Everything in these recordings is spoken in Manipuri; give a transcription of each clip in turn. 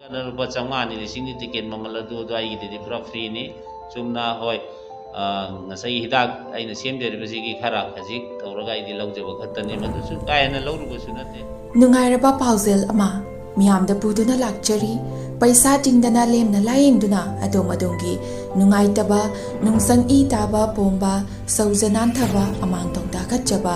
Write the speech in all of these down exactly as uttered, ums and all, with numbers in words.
ꯑꯗꯨꯅ ꯂꯨꯄꯥ ꯆꯥꯝꯃꯉꯥꯅꯤ, ꯂꯤꯁꯤꯡꯅꯤ ꯇꯤꯀꯦꯠ ꯃꯃꯜ ꯑꯗꯨ, ꯑꯗꯨ ꯑꯩꯒꯤꯗꯗꯤ ꯄꯨꯔꯥ ꯐ꯭ꯔꯤꯅꯤ꯫ ꯆꯨꯝꯅ, ꯍꯣꯏ, ꯑ, ꯉꯁꯥꯏꯒꯤ ꯍꯤꯗꯥꯛ ꯑꯩꯅ ꯁꯦꯝꯖꯔꯤꯕꯁꯤꯒꯤ ꯈꯔ ꯈꯖꯤꯛ ꯇꯧꯔꯒ ꯑꯩꯗꯤ ꯂꯧꯖꯕ ꯈꯛꯇꯅꯤ꯫ ꯃꯗꯨꯁꯨ ꯀꯥ ꯍꯦꯟꯅ ꯂꯧꯔꯨꯕꯁꯨ ꯅꯠꯇꯦ꯫ ꯅꯨꯡꯉꯥꯏꯔꯕ ꯄꯥꯎꯖꯦꯜ ꯑꯃ ꯃꯤꯌꯥꯝꯗ ꯄꯨꯗꯨꯅ ꯂꯥꯛꯆꯔꯤ꯫ ꯄꯩꯁꯥ ꯇꯤꯡꯗꯅ ꯂꯦꯝꯅ ꯂꯥꯌꯦꯡꯗꯨꯅ ꯑꯗꯣꯝ ꯑꯗꯣꯝꯒꯤ ꯅꯨꯡꯉꯥꯏꯇꯕ, ꯅꯨꯡꯆꯪ ꯏ ꯇꯥꯕ ꯄꯣꯝꯕ, ꯁꯧꯖ ꯅꯥꯟꯊꯕ, ꯑꯃꯥꯡ ꯊꯣꯡ ꯇꯥꯈꯠꯆꯕ,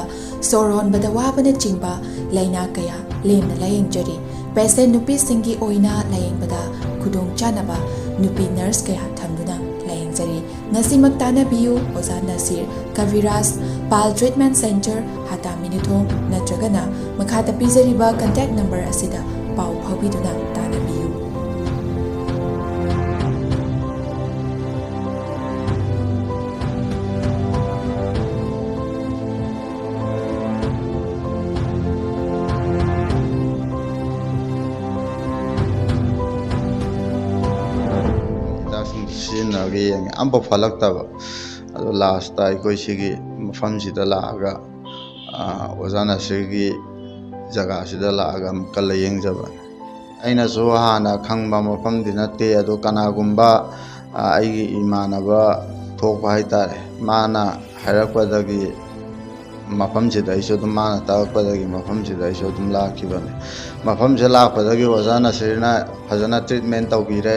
ꯁꯣꯔ ꯍꯣꯟꯕꯗ ꯋꯥꯕꯅꯆꯤꯡꯕ ꯂꯥꯏꯅꯥ ꯀꯌꯥ ꯂꯦꯝꯅ ꯂꯥꯌꯦꯡꯖꯔꯤ꯫ ꯄꯦꯁꯦꯟ ꯅꯨꯄꯤꯁꯤꯡꯒꯤ ꯑꯣꯏꯅ ꯂꯥꯌꯦꯡꯕꯗ ꯈꯨꯗꯣꯡꯆꯥꯅꯕ ꯅꯨꯄꯤ ꯅꯔꯁ ꯀꯌꯥ ꯊꯝꯗꯨꯅ ꯂꯥꯌꯦꯡꯖꯔꯤ꯫ ꯉꯁꯤꯃꯛ ꯇꯥꯟꯅꯕꯤꯌꯨ ꯑꯣꯖꯥ ꯅꯁꯤꯔ, ꯀꯕꯤꯔꯥꯖ, ꯄꯥꯜ ꯇ꯭ꯔꯤꯠꯃꯦꯟ ꯁꯦꯟꯇꯔ, ꯍꯥꯇꯥ ꯃꯤꯅꯨꯊꯣꯡ, ꯅꯠꯇ꯭ꯔꯒꯅ ꯃꯈꯥꯗ ꯄꯤꯖꯔꯤꯕ ꯀꯟꯇꯦꯛ ꯅꯝꯕꯔ ꯑꯁꯤꯗ ꯄꯥꯎ ꯐꯥꯎꯕꯤꯗꯨꯅ ꯇꯥꯟꯅꯕꯤꯌꯨ꯫ ꯍꯤꯗꯥꯛꯁꯤꯡꯗꯨ ꯁꯤꯖꯤꯟꯅꯔꯒ ꯌꯦꯡꯉꯦ, ꯑꯝꯐꯥꯎ ꯐꯠꯂꯛꯇꯕ꯫ ꯑꯗꯣ ꯂꯥꯁꯇ ꯑꯩꯈꯣꯏ ꯁꯤꯒꯤ ꯃꯐꯝꯁꯤꯗ ꯂꯥꯛꯑꯒ, ꯑꯥ, ꯑꯣꯖꯥ ꯅꯁꯤꯔꯒꯤ ꯖꯒꯥꯁꯤꯗ ꯂꯥꯛꯑꯒ ꯑꯃꯨꯛꯀ ꯂꯥꯌꯦꯡꯖꯕꯅꯤ꯫ ꯑꯩꯅꯁꯨ ꯍꯥꯟꯅ ꯈꯪꯕ ꯃꯐꯝꯗꯤ ꯅꯠꯇꯦ, ꯑꯗꯣ ꯀꯅꯥꯒꯨꯝꯕ, ꯑꯥ, ꯑꯩꯒꯤ ꯏꯃꯥꯟꯅꯕ ꯊꯣꯛꯄ ꯍꯥꯏꯇꯥꯔꯦ, ꯃꯥꯅ ꯍꯥꯏꯔꯛꯄꯗꯒꯤ ꯃꯐꯝꯁꯤꯗ ꯑꯩꯁꯨ ꯑꯗꯨꯝ, ꯃꯥꯅ ꯇꯥꯛꯂꯛꯄꯗꯒꯤ ꯃꯐꯝꯁꯤꯗ ꯑꯩꯁꯨ ꯑꯗꯨꯝ ꯂꯥꯛꯈꯤꯕꯅꯤ꯫ ꯃꯐꯝꯁꯤꯗ ꯂꯥꯛꯄꯗꯒꯤ ꯑꯣꯖꯥ ꯅꯁꯤꯔꯅ ꯐꯖꯅ ꯇ꯭ꯔꯤꯠꯃꯦꯟ ꯇꯧꯕꯤꯔꯦ,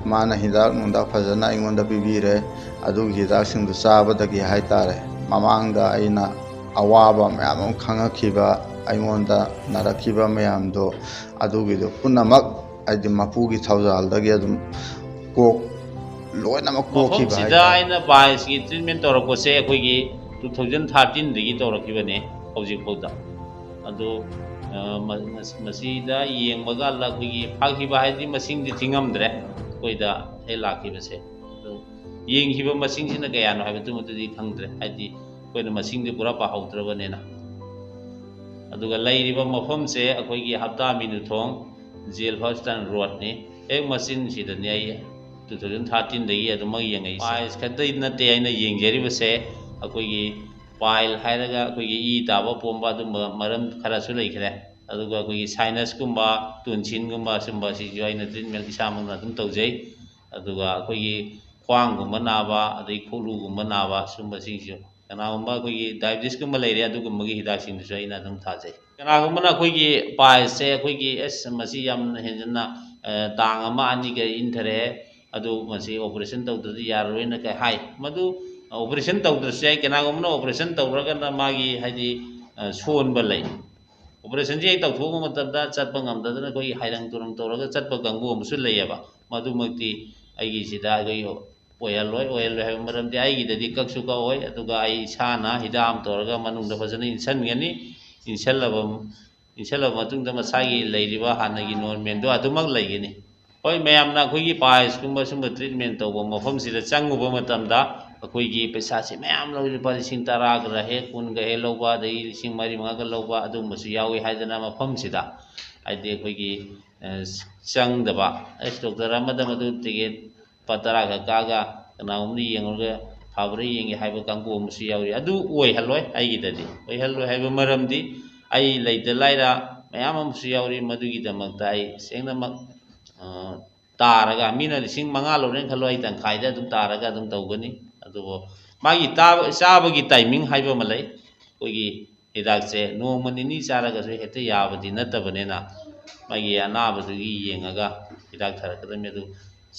ꯃꯥꯅ ꯍꯤꯗꯥꯛ ꯅꯨꯡꯗꯥꯛ ꯐꯖꯅ ꯑꯩꯉꯣꯟꯗ ꯄꯤꯕꯤꯔꯦ꯫ ꯑꯗꯨꯒꯤ ꯍꯤꯗꯥꯛꯁꯤꯡꯗꯨ ꯆꯥꯕꯗꯒꯤ ꯍꯥꯏꯇꯥꯔꯦ, ꯃꯃꯥꯡꯗ ꯑꯩꯅ ꯑꯋꯥꯕ ꯃꯌꯥꯝ ꯑꯃ ꯈꯪꯉꯛꯈꯤꯕ, ꯑꯩꯉꯣꯟꯗ ꯅꯥꯔꯛꯈꯤꯕ ꯃꯌꯥꯝꯗꯣ, ꯑꯗꯨꯒꯤꯗꯣ ꯄꯨꯝꯅꯃꯛ ꯍꯥꯏꯗꯤ ꯃꯄꯨꯒꯤ ꯊꯧꯖꯥꯜꯗꯒꯤ ꯑꯗꯨꯝ ꯀꯣꯛ ꯂꯣꯏꯅꯃꯛ ꯀꯣꯛꯈꯤꯕ ꯃꯐꯝꯁꯤꯗ ꯍꯥꯏꯇꯥꯔꯦ꯫ ꯑꯩꯅ ꯄꯥꯏꯜꯁꯀꯤ ꯇ꯭ꯔꯤꯠꯃꯦꯟ ꯇꯧꯔꯛꯄꯁꯦ ꯑꯩꯈꯣꯏꯒꯤ two thousand thirteenꯗꯒꯤ ꯇꯧꯔꯛꯈꯤꯕꯅꯦ ꯍꯧꯖꯤꯛꯐꯥꯎꯗ꯫ ꯑꯗꯣ, ꯑ, ꯃ-, ꯃꯁ-, ꯃꯁꯤꯗ ꯌꯦꯡꯕ ꯀꯥꯟꯗ ꯑꯩꯈꯣꯏꯒꯤ ꯐꯥꯈꯤꯕ ꯍꯥꯏꯗꯤ ꯃꯁꯤꯡꯗꯤ ꯊꯤꯉꯝꯗ꯭ꯔꯦ ꯑꯩꯈꯣꯏꯗ ꯍꯦꯛ ꯂꯥꯛꯈꯤꯕꯁꯦ꯫ ꯑꯗꯣ ꯌꯦꯡꯈꯤꯕ ꯃꯁꯤꯡꯁꯤꯅ ꯀꯌꯥꯅꯣ ꯍꯥꯏꯕꯗꯨꯃꯗꯨꯗꯤ ꯈꯪꯗ꯭ꯔꯦ, ꯍꯥꯏꯗꯤ ꯑꯩꯈꯣꯏꯅ ꯃꯁꯤꯡꯗꯤ ꯄꯨꯔꯥ ꯄꯥꯍꯧꯗ꯭ꯔꯕꯅꯤꯅ꯫ ꯑꯗꯨꯒ ꯂꯩꯔꯤꯕ ꯃꯐꯝꯁꯦ ꯑꯩꯈꯣꯏꯒꯤ ꯍꯞꯇꯥ ꯃꯤꯅꯨꯊꯣꯡ, ꯖꯦꯜ ꯍꯣꯁꯄꯤꯇꯥꯜ ꯔꯣꯗꯅꯤ꯫ ꯍꯦꯛ ꯃꯆꯤꯟꯁꯤꯗꯅꯤ ꯑꯩ two thousand thirteenꯗꯒꯤ ꯑꯗꯨꯃꯛ ꯌꯦꯡꯉꯛꯏꯁꯦ꯫ ꯄꯥꯏꯜꯁ ꯈꯛꯇ ꯅꯠꯇꯦ ꯑꯩꯅ ꯌꯦꯡꯖꯔꯤꯕꯁꯦ, ꯑꯩꯈꯣꯏꯒꯤ ꯄꯥꯏꯜ ꯍꯥꯏꯔꯒ ꯑꯩꯈꯣꯏꯒꯤ ꯏ ꯇꯥꯕ ꯄꯣꯝꯕ ꯑꯗꯨꯝꯕ ꯃꯔꯝ ꯈꯔꯁꯨ ꯂꯩꯈ꯭ꯔꯦ꯫ ꯑꯗꯨꯒ ꯑꯩꯈꯣꯏꯒꯤ ꯁꯥꯏꯅꯁꯀꯨꯝꯕ, ꯇꯣꯟꯁꯤꯟꯒꯨꯝꯕ ꯁꯨꯝꯕꯁꯤꯁꯨ ꯑꯩꯅ ꯇ꯭ꯔꯤꯠꯃꯦꯟ ꯏꯁꯥꯃꯛꯅ ꯑꯗꯨꯝ ꯇꯧꯖꯩ꯫ ꯑꯗꯨꯒ ꯑꯩꯈꯣꯏꯒꯤ ꯈ꯭ꯋꯥꯡꯒꯨꯝꯕ ꯅꯥꯕ, ꯑꯗꯩ ꯈꯨꯎꯂꯨꯒꯨꯝꯕ ꯅꯥꯕ ꯁꯨꯝꯕꯁꯤꯡꯁꯨ, ꯀꯅꯥꯒꯨꯝꯕ ꯑꯩꯈꯣꯏꯒꯤ ꯗꯥꯏꯕꯤꯇꯤꯁꯀꯨꯝꯕ ꯂꯩꯔꯦ, ꯑꯗꯨꯒꯨꯝꯕꯒꯤ ꯍꯤꯗꯥꯛꯁꯤꯡꯗꯨꯁꯨ ꯑꯩꯅ ꯑꯗꯨꯝ ꯊꯥꯖꯩ꯫ ꯀꯅꯥꯒꯨꯝꯕꯅ ꯑꯩꯈꯣꯏꯒꯤ ꯄꯥꯏꯜꯁꯁꯦ ꯑꯩꯈꯣꯏꯒꯤ, "ꯑꯁ, ꯃꯁꯤ ꯌꯥꯝꯅ ꯍꯦꯟꯖꯟꯅ, ꯑ, ꯇꯥꯡ ꯑꯃ ꯑꯅꯤꯒ ꯏꯟꯊꯔꯛꯑꯦ, ꯑꯗꯨ ꯃꯁꯤ ꯑꯣꯄꯔꯦꯁꯟ ꯇꯧꯗ꯭ꯔꯗꯤ ꯌꯥꯔꯔꯣꯏꯅ" ꯀꯩ ꯍꯥꯏ꯫ ꯃꯗꯨ ꯑꯣꯄꯔꯦꯁꯟ ꯇꯧꯗ꯭ꯔꯁꯨ ꯌꯥꯏ꯫ ꯀꯅꯥꯒꯨꯝꯕꯅ ꯑꯣꯄꯔꯦꯁꯟ ꯇꯧꯔꯒꯅ ꯃꯥꯒꯤ, ꯍꯥꯏꯗꯤ, ꯑ, ꯁꯣꯟꯕ ꯂꯩ꯫ ꯑꯣꯄꯔꯦꯁꯟꯁꯤ ꯍꯦꯛ ꯇꯧꯊꯣꯛꯄ ꯃꯇꯝꯗ ꯆꯠꯄ ꯉꯝꯗꯗꯅ ꯑꯩꯈꯣꯏꯒꯤ ꯍꯥꯏꯔꯪ ꯇꯨꯔꯪ ꯇꯧꯔꯒ ꯆꯠꯄ ꯀꯥꯡꯕꯨ ꯑꯃꯁꯨ ꯂꯩꯌꯦꯕ꯫ ꯃꯗꯨꯃꯛꯇꯤ ꯑꯩꯒꯤꯁꯤꯗ ꯑꯩꯈꯣꯏꯒꯤ ꯑꯣꯏꯍꯜꯂꯣꯏ꯫ ꯑꯣꯏꯍꯜꯂꯣꯏ ꯍꯥꯏꯕ ꯃꯔꯝꯗꯤ ꯑꯩꯒꯤꯗꯗꯤ ꯀꯛꯁꯨ ꯀꯛꯑꯣꯏ, ꯑꯗꯨꯒ ꯑꯩ ꯏꯁꯥꯅ ꯍꯤꯗꯥꯛ ꯑꯃ ꯇꯧꯔꯒ ꯃꯅꯨꯡꯗ ꯐꯖꯅ ꯏꯟꯁꯤꯟꯒꯅꯤ꯫ ꯏꯟꯁꯤꯜꯂꯕ, ꯏꯟꯁꯤꯜꯂꯕ ꯃꯇꯨꯡꯗ ꯃꯁꯥꯒꯤ ꯂꯩꯔꯤꯕ ꯍꯥꯟꯅꯒꯤ ꯅꯣꯔꯃꯦꯜꯗꯣ ꯑꯗꯨꯃꯛ ꯂꯩꯒꯅꯤ꯫ ꯍꯣꯏ, ꯃꯌꯥꯝꯅ ꯑꯩꯈꯣꯏꯒꯤ ꯄꯥꯏꯜꯁꯀꯨꯝꯕ ꯁꯨꯝꯕ ꯇ꯭ꯔꯤꯠꯃꯦꯟ ꯇꯧꯕ ꯃꯐꯝꯁꯤꯗ ꯆꯪꯉꯨꯕ ꯃꯇꯝꯗ ꯑꯩꯈꯣꯏꯒꯤ ꯄꯩꯁꯥꯁꯤ ꯃꯌꯥꯝ ꯂꯧꯏ, ꯂꯨꯄꯥ ꯂꯤꯁꯤꯡ ꯇꯔꯥꯒ ꯍꯦꯛ, ꯀꯨꯟꯒ ꯍꯦꯛ ꯂꯧꯕ, ꯑꯗꯒꯤ ꯂꯤꯁꯤꯡ ꯃꯔꯤ ꯃꯉꯥꯒ ꯂꯧꯕ ꯑꯗꯨꯒꯨꯝꯕꯁꯨ ꯌꯥꯎꯏ ꯍꯥꯏꯗꯅ ꯃꯐꯝꯁꯤꯗ, ꯍꯥꯏꯗꯤ ꯑꯩꯈꯣꯏꯒꯤ, ꯑ, ꯆꯪꯗꯕ, ꯑꯩꯁ, ꯗꯣꯛꯇꯔ ꯑꯃꯗ ꯃꯗꯨ ꯇꯤꯀꯦꯠ ꯂꯨꯄꯥ ꯇꯔꯥ ꯈꯛ ꯀꯛꯑꯒ ꯀꯅꯥꯒꯨꯝꯕꯅ ꯌꯦꯡꯉꯨꯔꯒ ꯐꯕ꯭ꯔꯥ ꯌꯦꯡꯒꯦ ꯍꯥꯏꯕ ꯀꯥꯡꯕꯨ ꯑꯃꯁꯨ ꯌꯥꯎꯔꯤ꯫ ꯑꯗꯨ ꯑꯣꯏꯍꯜꯂꯣꯏ ꯑꯩꯒꯤꯗꯗꯤ꯫ ꯑꯣꯏꯍꯜꯂꯣꯏ ꯍꯥꯏꯕ ꯃꯔꯝꯗꯤ ꯑꯩ ꯂꯩꯇ ꯂꯥꯏꯔ ꯃꯌꯥꯝ ꯑꯃꯁꯨ ꯌꯥꯎꯔꯤ꯫ ꯃꯗꯨꯒꯤꯗꯃꯛꯇ ꯑꯩ ꯁꯦꯡꯅꯃꯛ, ꯑ, ꯇꯥꯔꯒ, ꯃꯤꯅ ꯂꯤꯁꯤꯡ ꯃꯉꯥ ꯂꯧꯔꯦꯅ ꯈꯜꯂꯣ, ꯑꯩ ꯇꯪꯈꯥꯏꯗ ꯑꯗꯨꯝ ꯇꯥꯔꯒ ꯑꯗꯨꯝ ꯇꯧꯒꯅꯤ꯫ ꯑꯗꯨꯕꯨ ꯃꯥꯒꯤ ꯇꯥꯕ-, ꯆꯥꯕꯒꯤ ꯇꯥꯏꯃꯤꯡ ꯍꯥꯏꯕ ꯑꯃ ꯂꯩ꯫ ꯑꯩꯈꯣꯏꯒꯤ ꯍꯤꯗꯥꯛꯁꯦ ꯅꯣꯡꯃ ꯅꯤꯅꯤ ꯆꯥꯔꯒꯁꯨ ꯍꯦꯛꯇ ꯌꯥꯕꯗꯤ ꯅꯠꯇꯕꯅꯤꯅ, ꯃꯥꯒꯤ ꯑꯅꯥꯕꯗꯨꯒꯤ ꯌꯦꯡꯉꯒ ꯍꯤꯗꯥꯛ ꯊꯥꯔꯛꯀꯗꯕꯅꯤ꯫ ꯑꯗꯨ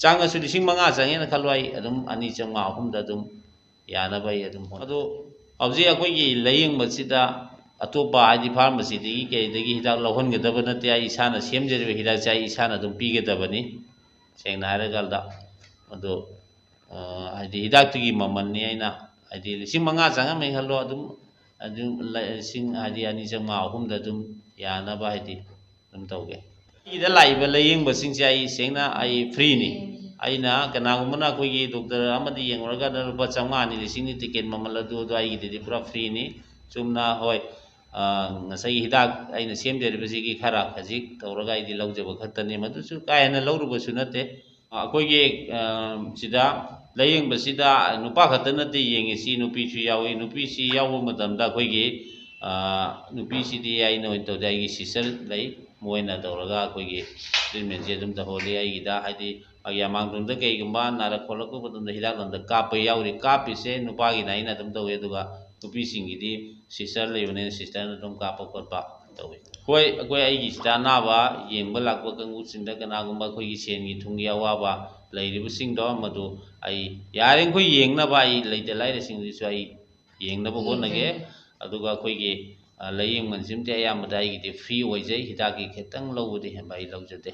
ꯆꯪꯉꯁꯨ, ꯂꯤꯁꯤꯡ ꯃꯉꯥ ꯆꯪꯉꯦꯅ ꯈꯜꯂꯣ, ꯑꯩ ꯑꯗꯨꯝ ꯑꯅꯤ ꯆꯥꯝꯃꯉꯥ, ꯑꯍꯨꯝꯗ ꯑꯗꯨꯝ ꯌꯥꯅꯕ ꯑꯩ ꯑꯗꯨꯝ ꯍꯣꯠꯅ-, ꯑꯗꯣ ꯍꯧꯖꯤꯛ ꯑꯩꯈꯣꯏꯒꯤ ꯂꯥꯌꯦꯡꯕꯁꯤꯗ ꯑꯇꯣꯞꯄ, ꯍꯥꯏꯗꯤ ꯐꯥꯔꯃꯥꯁꯤꯗꯒꯤ ꯀꯩꯗꯒꯤ ꯍꯤꯗꯥꯛ ꯂꯧꯍꯟꯒꯗꯕ ꯅꯠꯇꯦ꯫ ꯑꯩ ꯏꯁꯥꯅ ꯁꯦꯝꯖꯔꯤꯕ ꯍꯤꯗꯥꯛꯁꯦ ꯑꯩ ꯏꯁꯥꯅ ꯑꯗꯨꯝ ꯄꯤꯒꯗꯕꯅꯤ, ꯁꯦꯡꯅ ꯍꯥꯏꯔꯀꯥꯟꯗ꯫ ꯑꯗꯣ, ꯑ, ꯍꯥꯏꯗꯤ ꯍꯤꯗꯥꯛꯇꯨꯒꯤ ꯃꯃꯜꯅꯤ ꯑꯩꯅ, ꯍꯥꯏꯗꯤ ꯂꯤꯁꯤꯡ ꯃꯉꯥ ꯆꯪꯉꯝꯃꯦ ꯈꯜꯂꯣ, ꯑꯗꯨꯝ, ꯑꯗꯨꯝ ꯂ-, ꯂꯤꯁꯤꯡ, ꯍꯥꯏꯗꯤ ꯑꯅꯤ ꯆꯥꯝꯃꯉꯥ, ꯑꯍꯨꯝꯗ ꯑꯗꯨꯝ ꯌꯥꯅꯕ, ꯍꯥꯏꯗꯤ ꯑꯗꯨꯝ ꯇꯧꯒꯦ꯫ ꯑꯩꯒꯤꯗ ꯂꯥꯛꯏꯕ ꯂꯥꯌꯦꯡꯕꯁꯤꯡꯁꯦ ꯑꯩ ꯁꯦꯡꯅ ꯑꯩ ꯐ꯭ꯔꯤꯅꯤ꯫ ꯑꯩꯅ ꯀꯅꯥꯒꯨꯝꯕꯅ ꯑꯩꯈꯣꯏꯒꯤ ꯗꯣꯛꯇꯔ ꯑꯃꯗ ꯌꯦꯡꯉꯨꯔꯒ ꯂꯨꯄꯥ ꯆꯥꯝꯃꯉꯥꯅꯤ, ꯂꯤꯁꯤꯡꯅꯤ ꯇꯤꯀꯦꯠ ꯃꯃꯜ ꯑꯗꯨ, ꯑꯗꯨ ꯑꯩꯒꯤꯗꯗꯤ ꯄꯨꯔꯥ ꯐ꯭ꯔꯤꯅꯤ꯫ ꯆꯨꯝꯅ, ꯍꯣꯏ, ꯑ, ꯉꯁꯥꯏꯒꯤ ꯍꯤꯗꯥꯛ ꯑꯩꯅ ꯁꯦꯝꯖꯔꯤꯕꯁꯤꯒꯤ ꯈꯔ ꯈꯖꯤꯛ ꯇꯧꯔꯒ ꯑꯩꯗꯤ ꯂꯧꯖꯕ ꯈꯛꯇꯅꯤ꯫ ꯃꯗꯨꯁꯨ ꯀꯥ ꯍꯦꯟꯅ ꯂꯧꯔꯨꯕꯁꯨ ꯅꯠꯇꯦ꯫ ꯑꯩꯈꯣꯏꯒꯤ, ꯑ, ꯁꯤꯗ ꯂꯥꯌꯦꯡꯕꯁꯤꯗ ꯅꯨꯄꯥ ꯈꯛꯇ ꯅꯠꯇꯦ ꯌꯦꯡꯉꯤꯁꯤ, ꯅꯨꯄꯤꯁꯨ ꯌꯥꯎꯏ꯫ ꯅꯨꯄꯤꯁꯤ ꯌꯥꯎꯕ ꯃꯇꯝꯗ ꯑꯩꯈꯣꯏꯒꯤ, ꯅꯨꯄꯤꯁꯤꯗꯤ ꯑꯩꯅ ꯑꯣꯏꯅ ꯇꯧꯗꯦ, ꯑꯩꯒꯤ ꯁꯤꯁꯇꯔ ꯂꯩ, ꯃꯣꯏꯅ ꯇꯧꯔꯒ ꯑꯩꯈꯣꯏꯒꯤ ꯇ꯭ꯔꯤꯠꯃꯦꯟꯁꯦ ꯑꯗꯨꯝ ꯇꯧꯍꯜꯂꯤ꯫ ꯑꯩꯒꯤꯗ ꯍꯥꯏꯗꯤ ꯃꯥꯒꯤ ꯑꯃꯥꯡꯗꯣꯟꯗ ꯀꯩꯒꯨꯝꯕ ꯅꯥꯔꯛ ꯈꯣꯠꯂꯛꯄ ꯃꯇꯝꯗ ꯍꯤꯗꯥꯛ ꯂꯥꯡꯊꯛ ꯀꯥꯞꯄ ꯌꯥꯎꯔꯤ꯫ ꯀꯥꯞꯄꯤꯁꯦ ꯅꯨꯄꯥꯒꯤꯅ ꯑꯩꯅ ꯑꯗꯨꯝ ꯇꯧꯋꯤ, ꯑꯗꯨꯒ ꯅꯨꯄꯤꯁꯤꯡꯒꯤꯗꯤ ꯁꯤꯁꯇꯔ ꯂꯩꯕꯅꯤꯅ ꯁꯤꯁꯇꯔꯅ ꯑꯗꯨꯝ ꯀꯥꯞꯄ ꯈꯣꯠꯄ ꯇꯧꯋꯤ꯫ ꯍꯣꯏ, ꯑꯩꯈꯣꯏ ꯑꯩꯒꯤꯁꯤꯗ ꯑꯅꯥꯕ ꯌꯦꯡꯕ ꯂꯥꯛꯄ ꯀꯥꯡꯕꯨꯁꯤꯡꯗ ꯀꯅꯥꯒꯨꯝꯕ ꯑꯩꯈꯣꯏꯒꯤ ꯁꯦꯟꯒꯤ ꯊꯨꯝꯒꯤ ꯑꯋꯥꯕ ꯂꯩꯔꯤꯕꯁꯤꯡꯗꯣ, ꯃꯗꯨ ꯑꯩ ꯌꯥꯔꯤꯈꯣꯏ ꯌꯦꯡꯅꯕ, ꯑꯩ ꯂꯩꯇ ꯂꯥꯏꯔꯁꯤꯡꯁꯤꯁꯨ ꯑꯩ ꯌꯦꯡꯅꯕ ꯍꯣꯠꯅꯒꯦ꯫ ꯑꯗꯨꯒ ꯑꯩꯈꯣꯏꯒꯤ ꯂꯥꯏꯌꯦꯡ ꯃꯟꯁꯤꯃꯗꯤ ꯑꯌꯥꯝꯕꯗ ꯑꯩꯒꯤꯗꯤ ꯐ꯭ꯔꯤ ꯑꯣꯏꯖꯩ, ꯍꯤꯗꯥꯛꯀꯤ ꯈꯤꯇꯪ ꯂꯧꯕꯗꯤ ꯍꯦꯟꯕ ꯑꯩ ꯂꯧꯖꯗꯦ꯫